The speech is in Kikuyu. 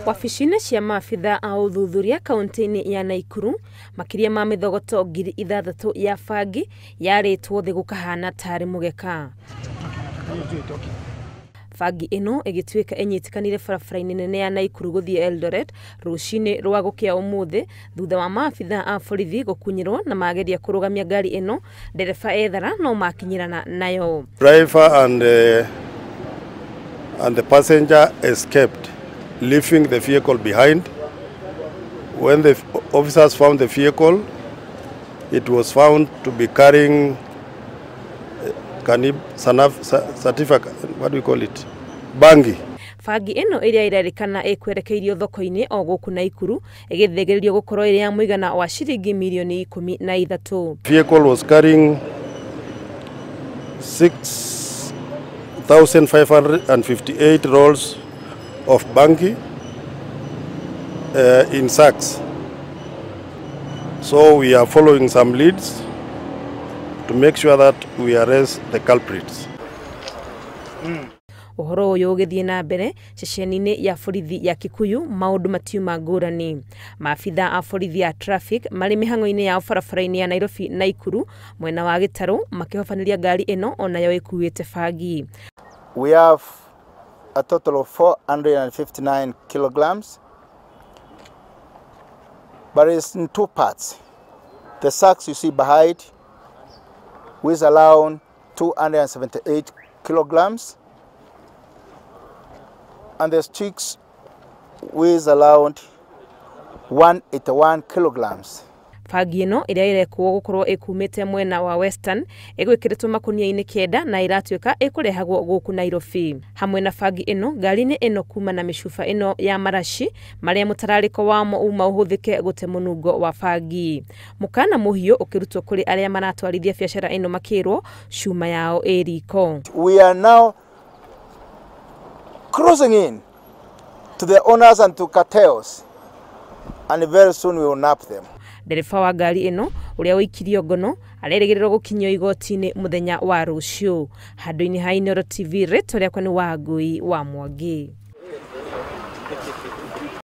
Wabici-inĩ cia maabitha a ũthuthuria kaunti-inĩ ya Naikuru, makĩria ma mĩthogoto 6,000 ya bangi yarĩtwo thĩ gũkahana tarĩ mũgeka. Bangi ĩno ĩgĩtuĩka ĩnyitĩkanire barabara-inĩ nene ya Naikuru gũthiĩ Eldoret rũcinĩ rwa gũkĩa ũmũthĩ thutha wa maabitha a borithi gũkunyĩrwo na mageria kũrũgamia ngari ĩno, ndereba ethara no makinyĩrana nayo. Driver and the passenger escaped, leaving the vehicle behind. When the officers found the vehicle, it was found to be carrying certificate, what do we call it? Bangi. Bangi ĩno ĩrĩa ĩrerĩkana ĩkwerekeirio thoko-inĩ o gũkũ Naikuru ĩgĩthĩgĩrĩrio gũkorwo ĩrĩ ya mũigana wa ciringi mirioni 13. Vehicle was carrying 6,558 rolls of bangi in sacks. So we are following some leads to make sure that we arrest the culprits. Ũhoro ũyũ ũgĩthiĩ na mbere ceceni-inĩ ya borithi ya Kikuyu maũndũ matiuma ngũrani. Maabitha a borithi a traffic marĩ mĩhang'o-inĩ yao barabara-inĩ ya Nairobi Naikuru mwena wa Gĩtarũ makĩhobanĩria ngari ĩno onayo ĩkuĩte bangi. We have a total of 459 kilograms, but it's in two parts. The sacks you see behind, which allow 278 kilograms, and the sticks weighs around 181 kilograms. Bangi ĩno ĩrĩa ĩrekwo gũkorwo ĩkumĩte mwena wa Western ĩgwĩkĩrĩtwo makunia-inĩ 9 na ĩratuĩka ĩkũrehagwo gũkũ Nairobi. Hamwe na bangi ĩno ngari-inĩ ĩno kuma na mĩcuba ĩno ya maraci marĩa mũtararĩko wamo uma ũhũthĩke gũte mũnungo wa bangi. Mũkana mũhiũ ũkĩrutwo kũrĩ arĩa maratwarithia biacara ĩno makĩrwo cuma yao ĩ riko. We are now closing in to the owners and to cartels, and very soon we will nab them. Ndereba wa ngari ĩno ũrĩa ũikirio ngono arerĩgĩrĩrwo gũkinyio igoti-inĩ mũthenya wa rũciũ. Handũ-inĩ ha Inooro TV, rĩtwa rĩakwa nĩ Wangui wa Mwangi.